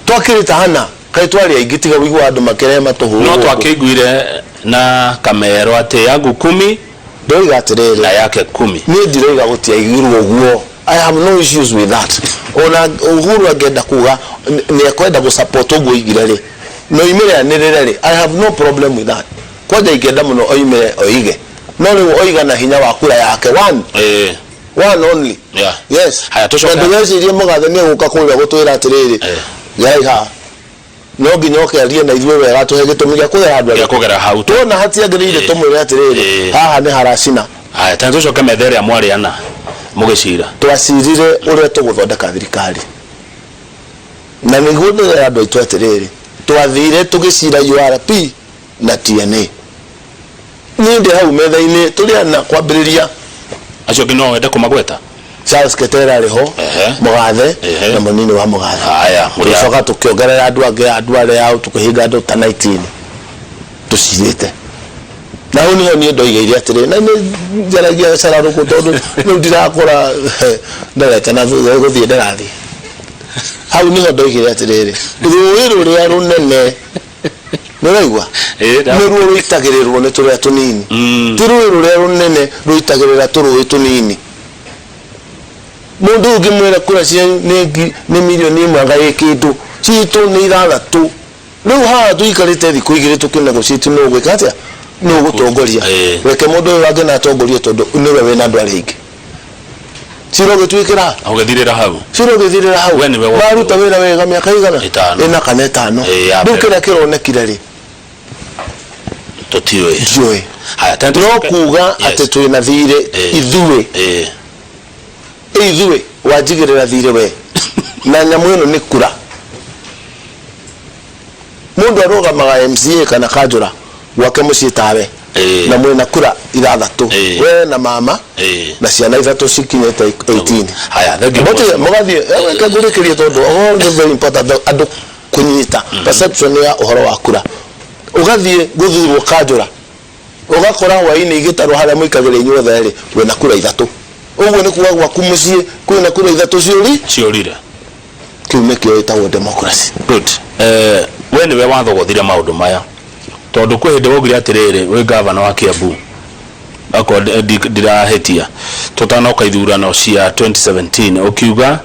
Twakĩrĩ ta hana, kaĩ twarĩ aingĩ tiga ũiguaga andũ makĩrehe matũhũhũ No gũkũ. twakĩiguire na Kamero atĩ yangu kumi Ndĩroiga atĩrĩrĩ, na yake kumi. Niĩ ndiroiga gũtiaiguirwo ũguo. I have no issues with that. Ona Uhuru angĩenda kuga nĩ ekwenda gũ support ũguo oigire rĩ, na oimĩre anĩrĩre rĩ, I have no problem with that. Kwanja ingĩenda mũno oimĩre oige. No rĩu oiga na hinya wa kura yake one. One only. Yes. Haya, tũcoke. Na ndũgecirie mũgathe nĩ egũka kũrĩa gũtwĩra atĩrĩrĩ, gerai haha. No nginya oke arie na ithuĩ wega atũhe gĩtũmi gĩa kũgera handũ Gĩa kũgera hau. Tuona hatiagĩrĩire tũmwĩre atĩrĩrĩ, haha nĩ haracina. Haya, ta tũcoke metha ĩrĩa mwarĩ ana mũgĩcira. Twacirire ũrĩa tũgũthondeka thirikari. Na nĩguo ndĩrera andũ aitũ atĩrĩrĩ, twathire tũgĩcira URP na TNA. Niĩ ndĩ hau metha-inĩ tũrĩ ana kwambĩrĩria. Acio angĩ no wende kũmagweta? Charles Ketera arĩ ho, Mũgathe na mũnini wa Mũgathe. Haya, mũrĩ a- Tũgĩcoka tũkĩongerera andũ angĩ, andũ arĩa ao tũkĩhinga andũ ta 19 tũcirĩte. Na hau nĩho niĩ ndoigĩire atĩrĩ, na nĩ njaragia cararũkũ tondũ rĩu ndirakora ndorete na thutha gũthiĩ ndĩrathiĩ. Hau nĩho ndoigire atĩrĩrĩ, rũĩ rũrĩa rũnene nĩ ũraigua? Nĩruo rũitagĩrĩrwo nĩ tũrĩa tũnini. Ti rũĩ rũrĩa rũnene rũitagĩrĩra tũrũĩ tũnini. Mũndũ ũngĩmwĩra kura cianyu nĩ 1 million anga ĩ kĩndũ, citũ nĩ 6. Rĩu haha tũikarĩte thikũ igĩrĩ tũkĩnegotiate nũ ũgwĩka atĩa, nũ ũgũtongoria. Reke mũndũ ũyũ wangĩ na atongorie tondũ nĩwe wĩna andũ arĩa aingĩ. Cira ũgĩtuĩkĩra Ũgĩthirĩra hau. Cira ũgĩthirĩra hau. We nĩwe Maruta wĩra wega mĩaka igana? Ĩtano. Ĩna kana ĩtano. Ĩĩ, ya Rĩu mbere. kĩrĩa kĩronekire rĩ, Tũtiũĩ. Ndiũĩ. Haya, tene No tũcoke- kuga atĩ twĩna thirĩ ithuĩ. Ithuĩ wanjigĩrĩra thirĩ we na nyamũ ĩno nĩ kura. Mũndũ arũgamaga MCA kana kanjũra gwake mũciĩ tawe na mwĩna kura ithathatũ, we na mama na ciana ithatũ cikinyĩte 18. Haya, thank you. Mũtige, mũgathiĩ, reke ngũrĩkĩrie tondũ ũhoro nĩ very important andũ kũnyita perception ya ũhoro wa kura. Ũgathiĩ gũthurwo kanjũra, ũgakora hwainĩ igĩtarwo harĩa mũikagĩra inyuothe rĩ, wĩna kura ithatũ. Ũguo nĩ kuga gwaku mũciĩ kwĩna kura ithatũ ciũri? Ciũrire. Kĩu nĩkĩo ĩtagwo democracy. Good. We nĩwe wathogothire maũndũ maya tondũ kwĩ hĩndĩ waugire atĩrĩrĩ wĩ gavana wa Kiambu akorwo ndirahĩtia tũtanoka ithurano cia 2017 ũkiuga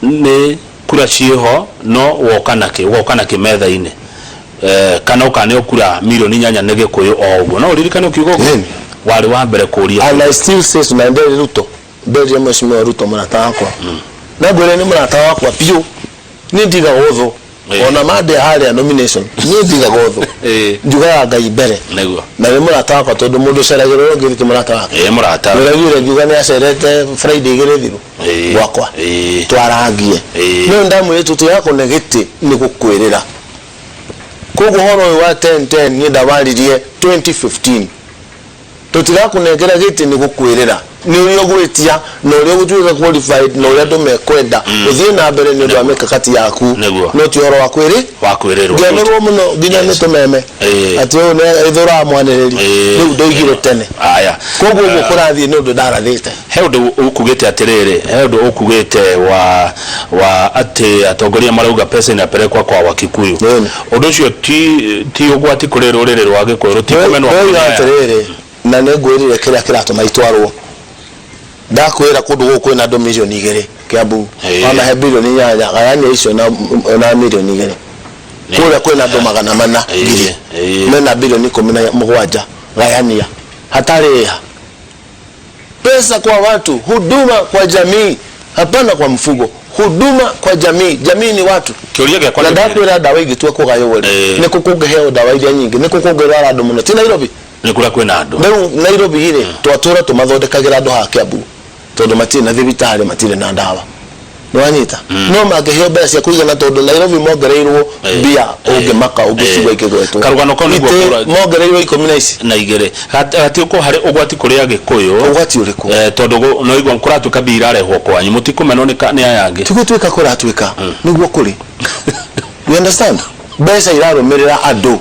nĩ kura ciĩho no woka nakĩ ũgoka nakĩ metha-inĩ kana ũkaneo kura mirioni 8 nĩ Gĩkũyũ o ũguo no ũririkane ũkiuga ũguo? Ĩni. Warĩ wa mbere kũria. And I still say na ndĩrĩ Ruto, nderire Mheshimiwa Ruto mũrata wakwa na ngwĩre nĩ mũrata wakwa biũ, niĩ ndigaga ũthũ. Ona mandĩa harĩa nomination, niĩ ndigaga ũthũ. Njugaga Ngai mbere. Na nĩ mũrata wakwa tondũ mũndũ ũceragĩrwo ũngĩ ti mũrata wake. Ĩĩ, mũrata. Nĩũraiguire ngiuga nĩ acerete Friday igĩrĩ thiru gwakwa twarangie. No ndamwĩrire tũtigakũne gĩtĩ nĩ gũkwĩrĩra. Koguo ũhoro ũyũ wa 10-10 niĩ ndawaririe 2015. Tũtigakũnengera gĩtĩ nĩ gũkwĩrĩra. Nĩ ũrĩa ũgwĩtia na ũrĩa ũgũtuĩka qualified na ũrĩa andũ mekwenda ũthiĩ na mbere nĩ ũndũ wa mĩkakati yaku. No ti ũhoro wa kwĩrĩ Wa kwĩrĩrwo. Ngĩanĩrwo mũno nginya nĩ tũmeme. Atĩ ũyũ nĩ ĩthũraga mwanĩrĩri. Rĩu ndoigire tene. Aya. Koguo ũguo kũrathiĩ nĩ ũndũ ndarathĩte. He ũndũ ũkugĩte atĩrĩrĩ, he ũndũ ũkugĩte wa atĩ atongoria marauga pesa inapelekwa kwa Wakikuyu. Ũndũ ũcio ti ũgwati kũrĩ rũrĩrĩ rwa Gĩkũyũ, rũtikũmenwo Ndoiga atĩrĩrĩ, na nĩ ngwĩrire kĩrĩa kĩratũma itwarwo. Ndakwĩra kũndũ gũkũ kwĩna andũ mirioni 2 Kiambu. Wamahe birioni 8, gayania icio na mirioni 2. Kũrĩa kwĩna andũ 400 ngiri. Mena birioni 17, gayania. Hatarĩ ha. Pesa kwa watu, huduma kwa jamii, hapana kwa mfugo. Huduma kwa jamii, jamii ni watu. Kĩũria gĩakwa Na nĩ ndakwĩra ndawa ingĩtua kũgaywo rĩ, nĩ kũ kũngĩheo ndawa iria nyingĩ, nĩ kũ kũngĩrwara andũ mũno, ti Nairobi? Nĩ kũrĩa kwĩna andũ. Rĩu Nairobi rĩ, twatũra tũmathondekagĩra andũ haha Kiambu, tondũ matirĩ na thibitarĩ, matirĩ na ndawa. Nĩwanyita? No mangĩheo mbeca cia kũigana tondũ Nairobi mongereirwo mbia ũngĩmaka ũngĩcigua ikĩgwetwo. Karũgano kau nĩguo Itĩ kũra- mongereirwo ikũmi na ici. Na igĩrĩ. Gatiũkũ harĩ ũgwati kũrĩ Agĩkũyũ. Ũgwati ũrĩkũ? Tondũ no igua kũratuĩka mbia irarehwo kwanyu, mũtikũmenwo nĩ aya angĩ. Ti gũtuĩka kũratuĩka, nĩguo kũrĩ. You understand? Mbeca irarũmĩrĩra andũ.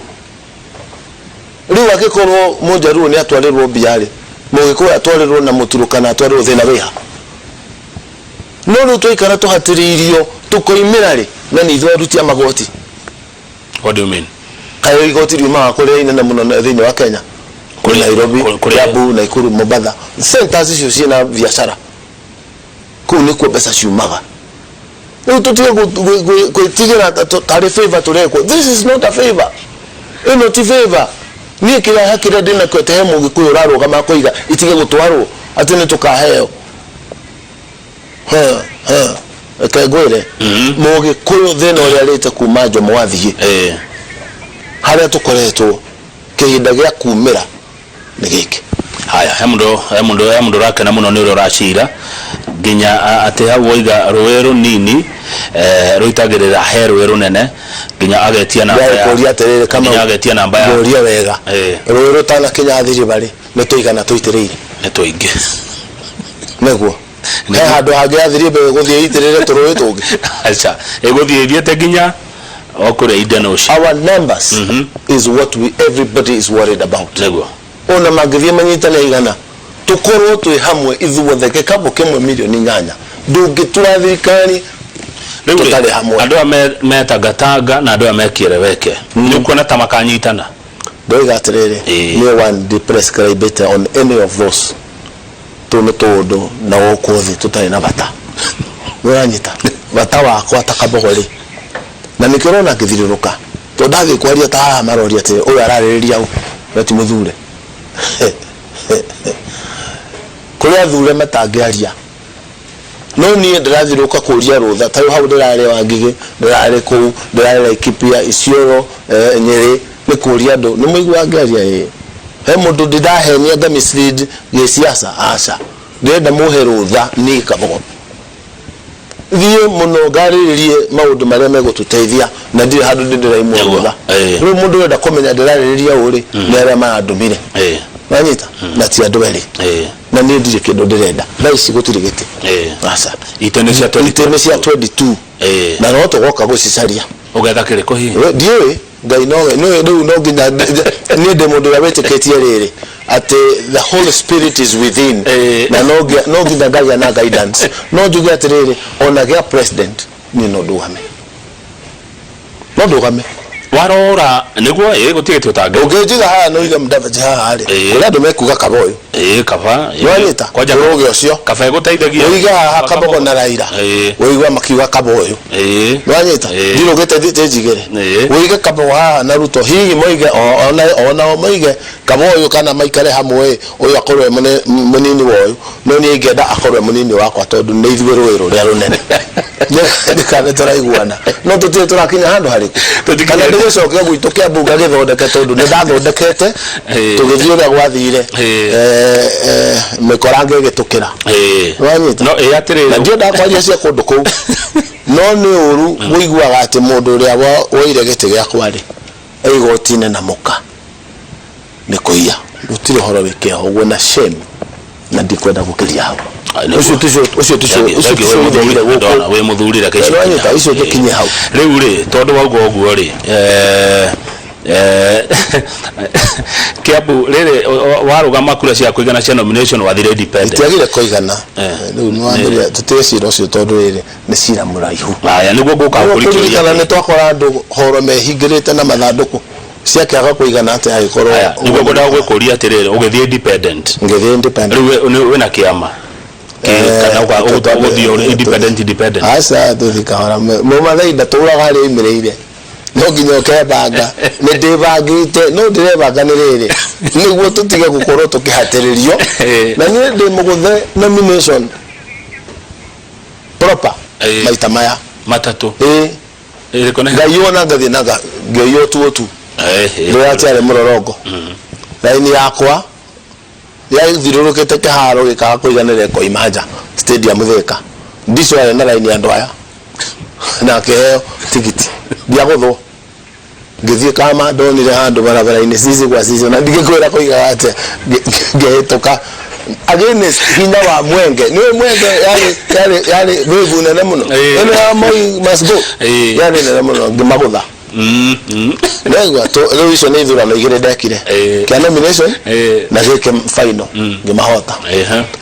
Rĩu angĩkorwo Mũnjaruo nĩ atwarĩrwo mbia rĩ, Mũgĩkũyũ atwarĩrwo na Mũturũkana atwarĩrwo, thĩna wĩha? No rĩu twaikara tũhatĩrĩirio tũkoimĩra rĩ, na nĩ ithuĩ aruti a magoti. What do you mean? Kaĩ igoti riumaga kũrĩa inene mũno thĩinĩ wa Kenya? Kũrĩ Nairobi, Kiambu, Nakuru, Mombatha. Centers icio ciĩna biacara. Kũu nĩkuo mbeca ciumaga. Rĩu tũtige gwĩtigĩra tarĩ favor tũrekwo. This is not a favor. Ĩno ti favor. Niĩ kĩrĩa kĩrĩa ndĩnakĩo atĩ he Mũgĩkũyũ ũrarũgama akoiga itige gũtwarwo atĩ nĩ tũkaheo. Ha, ha. Reke ngwĩre, Mũgĩkũyũ thĩna ũrĩa arĩte kuma Jomo athiĩ, harĩa tũkoretwo kĩhinda gĩa kumĩra nĩ gĩkĩ. Haya, he mũndũ, he mũndũ, he mũndũ ũrakena mũno nĩ ũrĩa ũracira nginya atĩ hau woiga rũĩ rũnini rũitagĩrĩra he rũĩ rũnene nginya agetia namba ya Ngũria atĩrĩrĩ, Kamau, nginya agetia namba ya ngũria wega. Rũĩ rũtanakinya Thiriba rĩ, nĩ tũigana tũitĩrĩire? Nĩ tũingĩ. Nĩguo. He handũ hangĩ ya Thiriba ĩgũthiĩ ĩitĩrĩre tũrũĩ tũngĩ? Aca, ĩgũthiĩ ĩthiĩte nginya o kũrĩa Indian Ocean. Our numbers is what we everybody is worried about. Nĩguo. Ona mangĩthiĩ manyitane igana, tũkorwo twĩ hamwe ithuothe gĩkabũ kĩmwe mirioni 8, ndũngĩtura thirikari Rĩu rĩ, tũtarĩ hamwe. andũ aya me Tangatanga na andũ aya me Kieleweke, nĩ ũkuona ta makanyitana? Ndoiga atĩrĩrĩ, niĩ one ndi prescribĩte on any of those. Tũu nĩ tũũndũ na gũkũ thĩ tũtarĩ na bata. Nĩ ũranyita? Bata wakwa ta Kabogo rĩ, Na nĩkĩo ũrona ngĩthirũrũka, tondũ ndathiĩ kwaria ta haha maroria atĩ ũyũ ararĩrĩria ũ, we ti mũthure. Kũrĩ athure matangĩaria. No niĩ ndĩrathirũrũka kũria rũtha, ta rĩu hau ndĩrarĩ Wangigĩ, ndĩrarĩ kũu, ndĩrarĩ Laikipia, Isiolo, Nyĩrĩ, nĩ kũria andũ, nĩ mũiguaga ngĩaria? Ĩĩ. He mũndũ ndĩ ndahenia nga mislead gĩsiasa? Aca. Ndĩrenda mũhe rũtha niĩ Kabogo. Thiĩ mũno ngarĩrĩrie maũndũ marĩa megũtũteithia na ndirĩ handũ ndĩ ndĩraimwo Nĩguo, rũtha. ĩĩ. Rĩu mũndũ ũrenda kũmenya ndĩrarĩrĩria ũ rĩ, nĩ arĩa marandũmire. Ĩĩ. Wanyita? Na ti andũ erĩ. Ĩĩ. Na niĩ ndirĩ kĩndũ ndĩrenda. Thaa ici gũtirĩ gĩtĩ. Ĩĩ. Aca. Itĩ nĩ cia 22. Itĩ nĩ cia 22. Ĩĩ. Na no tũgoka gũcicaria. Ũgetha kĩrĩkũ hihi? We, ndiũĩ Ngai nowe nĩũĩ rĩu no nginya niĩ ndĩ mũndũ ũrĩa wĩtĩkĩtie rĩrĩ atĩ the Holy Spirit is within Ĩĩ. na no nginya no nginya ngagĩa na guidance no njuge atĩrĩrĩ ona gĩa president niĩ no ndũgame no ndũgame. Warora nĩguo ĩĩ gũtirĩ gĩtĩ ũtangĩ. Ũngĩnjiga haha na ũige Mudavadi haha rĩ Ĩĩ. kũrĩ andũ mekuga kaba ũyũ. Ĩĩ kaba. Ĩĩ. Nĩwanyita? Kwanja Ũrũge ũcio. Kaba ĩgũteithagia. Ũige haha Kabogo na Raila Ĩĩ. ũigue makiuga kaba ũyũ. Ĩĩ. Nĩwanyita? Ĩĩ. Ndirũgĩte thiĩte njigĩre. Ĩĩ. Ũige Kabogo haha na Ruto hihi moige onao moige kaba ũyũ kana maikare hamwe ĩ ũyũ akorwo e mũnini wa ũyũ no niĩ ingĩenda akorwo e mũnini wakwa tondũ nĩ ithuĩ rũĩ rũrĩa rũnene. Nĩ kana tũraiguana no tũtirĩ tũrakinya handũ harĩkũ Tũtikinyĩte. kana ndĩgĩcoke gwitũ Kĩambu ngagĩthondeke tondũ nĩ ndathondekete Ĩĩ. tũgĩthiĩ ũrĩa gwathire Ĩĩ. Mĩkorango ĩgĩtũkĩra. Ĩĩ. Nĩwanyita? No ĩĩ atĩrĩrĩ. Na ndiendaga kwaria cia kũndũ kũu no nĩ ũru ũiguaga atĩ mũndũ ũrĩa woire gĩtĩ gĩakwa rĩ e igoti-inĩ na mũka nĩ kũiya gũtirĩ ũhoro wĩ kĩeha ũguo na shame na ndikwenda gũkĩria hau. Ai, nĩguo. Ũcio ticio ũcio ticio ũcio ticio ũthomire Ndona gũkũ. wĩ mũthuri reke icio Nĩwanyita? tũkinye Icio hau. tũkinye hau. Rĩu rĩ tondũ wauga ũguo rĩ Kiambu rĩrĩ warũgama kura cia kũigana cia nomination wathire independent. Itiagire kũigana. Eh. Rĩu nĩwambĩrĩria tũtige cira ũcio tondũ rĩrĩ nĩ cira mũraihu. Haya nĩguo ngũka Koguo gũkũrikĩria. kũririkana nĩ twakora andũ horo mehingĩrĩte na mathandũkũ ciakĩaga kũigana atĩa angĩkorwo Haya nĩguo ngwendaga gwĩkũria atĩrĩrĩ ũgĩthiĩ independent. Ngĩthiĩ independent. Rĩu wĩna kĩama kana ũgũthiĩ ũrĩ independent independent? Aca tũthiĩ kahora mũmathai ndatũraga harĩa aimĩrĩire no nginya ũkebanga nĩ ndĩbangĩte no ndĩrebanga nĩ rĩrĩ nĩguo tũtige gũkorwo tũkĩhatĩrĩrio na niĩ ndĩ mũgũthe nomination proper maita maya matatũ. Ĩĩ. Ĩrĩkũ nĩ Ngaiywo na ngathiĩ na ngĩiywo tu tu rĩrĩa atiarĩ mũrorongo raini yakwa yathirũrũkĩte kĩharo gĩkaga kũiganĩra ĩkoima nja stadium Thĩka ndico yarĩ na raini andũ aya na akĩheo tigiti ndiagũthwo ngĩthiĩ kama ndonire handũ barabara-inĩ sisi kwa sisi na ndingĩkwĩra kũigaga atĩa ngĩhĩtũka against hinya wa mwenge nĩ mwenge yarĩ yarĩ yarĩ wave nene mũno ĩno ya Moi must go yarĩ nene mũno ngĩmagũtha. Ndegwa rĩu icio nĩ ithurano igĩrĩ ndekire kĩa nomination na gĩkĩ final ngĩmahota.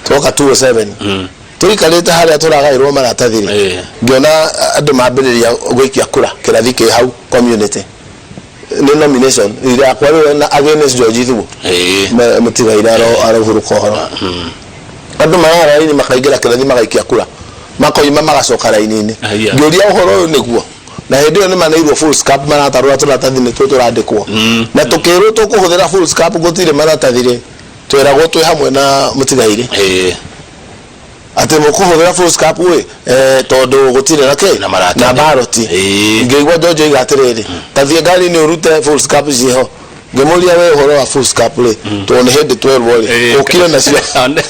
Twoka 207 tũikarĩte harĩa tũragaĩrwo maratathi rĩ ngĩona andũ mambĩrĩria gũikia kura kĩrathi kĩ hau community nĩ nomination yakwa rĩu na against George Ithuo mũtigaire arohurũka ũhoro andũ marara raini makaingĩra kĩrathi magaikia kura makoima magacoka raini-inĩ ngĩũria ũhoro ũyũ nĩguo na hĩndĩ ĩyo nĩ maneirwo foolscap maratarũra tũratathi nĩtuo tũrandĩkwo na tũkĩrwo tũkũhũthĩra foolscap gũtirĩ maratathi rĩ tweragwo twĩ hamwe na mũtigairĩ atĩ mũkũhũthĩra foolscap ĩ tondũ gũtirĩ na kĩ Na maratathi. na baroti ngĩigua George oiga atĩrĩrĩ ta thiĩ ngari-inĩ ũrute foolscap ciĩho ngĩmũria we ũhoro wa foolscap rĩ tondũ nĩ hĩndĩ twerwo rĩ ũkire nacio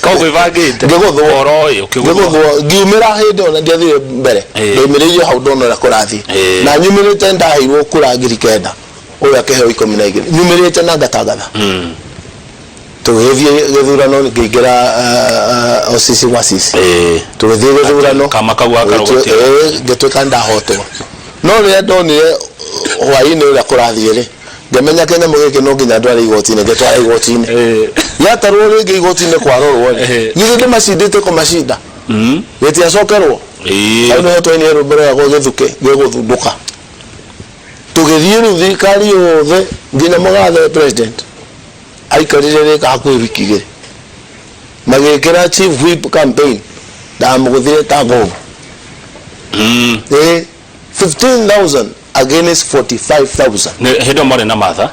Koguo ĩbangĩte ngĩgũthwo ũhoro ũyũ ũkĩgũthwo. Ngĩgũthwo ngiumĩra hĩndĩ ĩyo na ndiathire mbere ndaumĩrĩirio hau ndona ũrĩa kũrathiĩ na nyumĩrĩte ndaheirwo kura 9,000 ũyũ akĩheo 12 nyumĩrĩte na ngatangatha tũgĩthiĩ gĩthurano ngĩingĩra o sisi gwa sisi tũgĩthiĩ gĩthurano Kama kau gakarũgũtia. Ngĩtuĩka ndahotwo no rĩrĩa ndonire hwaĩ-inĩ ũrĩa kũrathiĩ rĩ ngĩmenya kĩnyamũ gĩkĩ no nginya ndware igoti-inĩ ngĩtwara igoti-inĩ gĩatarwo rĩngĩ igoti-inĩ kwarorwo rĩ githĩ ndĩmacindĩte kũmacinda gĩtiacokerwo hau nĩho twainire rwĩmbo rwĩragwo gĩthukĩ gĩgũthundũka tũgĩthiĩ rĩu thirikari yothe nginya mũgathe president aikarire rĩka hakuhĩ wiki igĩrĩ magĩkĩra chief whip campaign ndamũgũthire ta ngũngũ 15,000 against 45,000. Nĩ hĩndĩ ĩyo mwarĩ na Martha.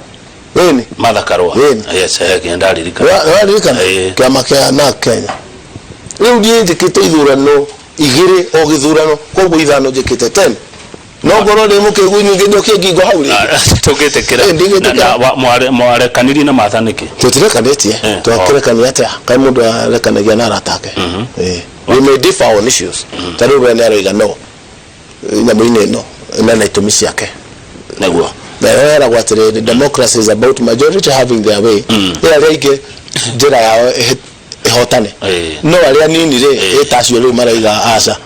Ĩni. Martha Karũa. Ĩni. Yes, ndaririkana. Waririkana? Ĩĩ. Kĩama kĩa NARC Kenya. Rĩu niĩ njĩkĩte ithurano igĩrĩ o gĩthurano, koguo ithano njĩkĩte 10. No ngorwo ndĩ mũkĩgu nyingĩ njokie ngingo hau rĩngĩ. Tũngĩtĩkĩra. Ĩĩ, ndingĩtĩkĩra. Na mwarekanirie na Martha nĩkĩ? Tũtirekanĩtie. Twakĩrekania atĩa? Kaĩ mũndũ arekanagia na arata ake? Ĩĩ. We may differ on issues. Ta rĩu we nĩ aroiga no nyamũ-inĩ ĩno na na itũmi ciake. Nĩguo. Na yeragwo atĩrĩrĩ, democracy is about majority having their way. Ĩ arĩa aingĩ njĩra yao ĩhotane. No arĩa nini rĩ, ĩ ta acio rĩu maraiga aca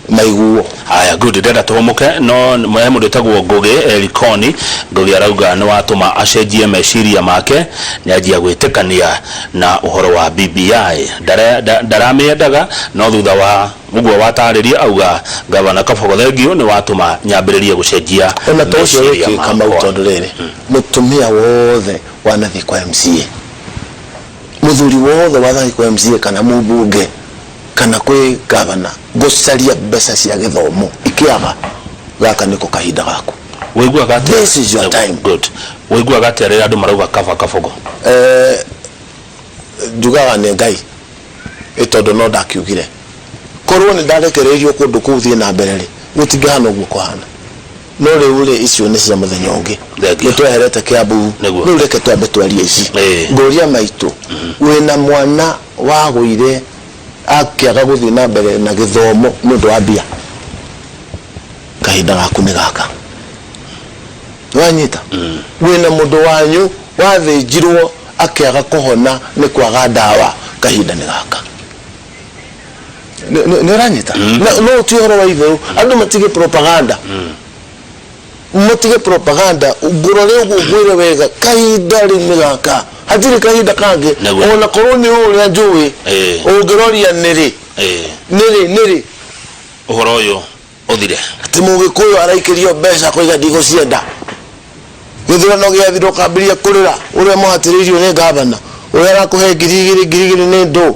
maiguo. Haya, good, ndĩrenda tũhũmũke no he mũndũ wĩtagwo Ngũgĩ Erikoni. Ngũgĩ arauga nĩ watũma acenjie meciria make, nĩ anjia gwĩtĩkania na ũhoro wa BBI. Ndaramĩendaga no thutha wa ũguo watarĩria auga Gavana Kabogo thengiũ nĩ watũma nyambĩrĩrie gũcenjia Ona to ũcio meciria wiki Kamau, makwa. tondũ rĩrĩ, mũtumia wothe wanathiĩ kwa MCA, mũthuri wothe wathiĩ kwa MCA kana mũmbunge kana kwĩ gavana gũcaria mbeca cia gĩthomo ikĩaga, gaka nĩko kahinda gaku. Wĩiguaga atĩa? This is your time. Good. Wĩiguaga atĩa rĩrĩa andũ marauga kaba Kabogo? Njugaga nĩ Ngai, ĩ tondũ no ndakiugire korwo nĩ ndarekereirio kũndũ kũu thiĩ na mbere rĩ, gũtingĩhana ũguo kũhana. No rĩu rĩ, icio nĩ cia mũthenya ũngĩ. Thengiũ. Nĩ tweherete Kiambu. Nĩguo. Rĩu reke twambe twarie ici. Ĩĩ. Ngũria maitũ, wĩna mwana wagũire akĩaga gũthiĩ na mbere na gĩthomo nĩ ũndũ wa mbia, kahinda gaku nĩ gaka. Wanyita? Wĩna mũndũ wanyu wathĩnjirwo akĩaga kũhona nĩ kwaga ndawa, kahinda nĩ gaka. Nĩ ũranyita? No ti ũhoro wa itherũ, andũ matige propaganda, matige propaganda. Ngũrore ũguo ngwĩre wega, kahinda rĩu nĩ gaka, hatirĩ kahinda kangĩ. Nĩguo. Ona korwo nĩ ũrĩa njũĩ, ũngĩroria nĩrĩ, nĩrĩ, nĩrĩ. Ũhoro ũyũ ũthire. Atĩ mũgĩkũyũ araikĩrio mbeca kũiga ndigũcienda, gĩthurano gĩathira ũkambĩrĩria kũrĩra ũrĩa mũhatĩrĩirio nĩ gavana ũrĩa arakũhe 2000, 2000 nĩ ndũ.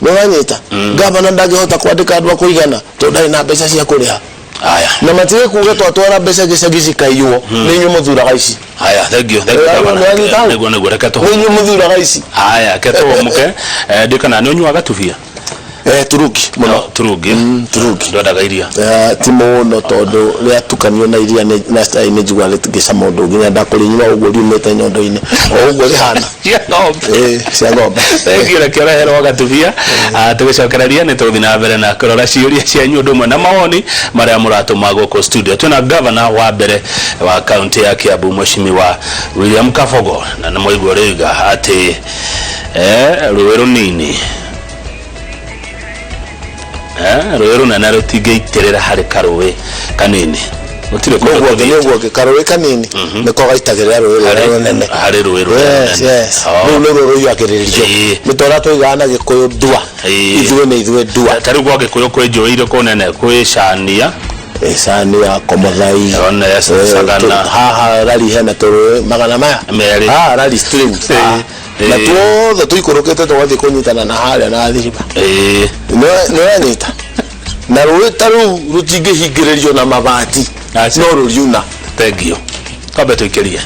Nĩũranyita? Gavana ndangĩhota kwandĩka andũ a kũigana tondũ ndarĩ na mbeca cia kũrĩha. Haya. Na matige kuga twatwara mbeca gĩcagi cikaiywo. Nĩ inyuĩ mũthuraga ici. Haya, thank you, thank you, gavana. Nĩwanyita hau? Nĩguo, reke Nĩ tũhũmũke. inyuĩ mũthuraga ici. Haya, reke tũhũmũke. Ndikana nĩ ũnyuaga tubia? Turungi mũno. No, turungi. Turungi. Ndwendaga iria? Ti mũno, tondũ rĩatukanio na iria na cai nĩ njiguaga rĩtingĩcama ũndũ ũngĩ. Nyenda kũrĩnyua ũguo riumĩte nyondo-inĩ, o ũguo rĩhana. Cia ng'ombe. Ĩĩ, cia ng'ombe. Thengiũ, reke ũreherwo gatubia. Tũgĩcokereria nĩ tũgũthiĩ na mbere na kũrora ciũria cianyu ũndũ ũmwe na mawoni marĩa mũratũma gũkũ studio. Twĩna gavana wa mbere wa kaunti ya Kiambu, Mheshimiwa William Kabogo, na nĩ mwaigua ũrĩuga atĩ rũĩ rũnini, rũĩ rũnene rũtingĩitĩrĩra harĩ karũĩ kanini, gũtirĩ kũndũ Nĩguo tũthiĩte. Nĩguo karũĩ kanini nĩko gaitagĩrĩra rũĩ rũrĩa rũnene. Harĩ rũĩ rũrĩa rũnene. Yes. Oh. Rũu nĩruo rũiyagĩrĩrio. Nĩ ta ũrĩa twoigaga na Gĩkũyũ, ndua. Ithuĩ nĩ ithuĩ ndua. Ta rĩu gwa Gĩkũyũ kwĩ njũĩ irĩkũ nene? Kwĩ Cania. Cania, Komothai. One, Sagana. Haha rari hena tũrũĩ magana maya Merĩ. Haha rari streams. Na tuothe tũikũrũkĩte tũgathiĩ kũnyitana na harĩa na thiriba. Nĩ ũranyita? Na rũĩ ta rũu rũtingĩhingĩrĩrio na mabati. Aca. No rũriuna. Thengiũ, twambe tũikĩrie.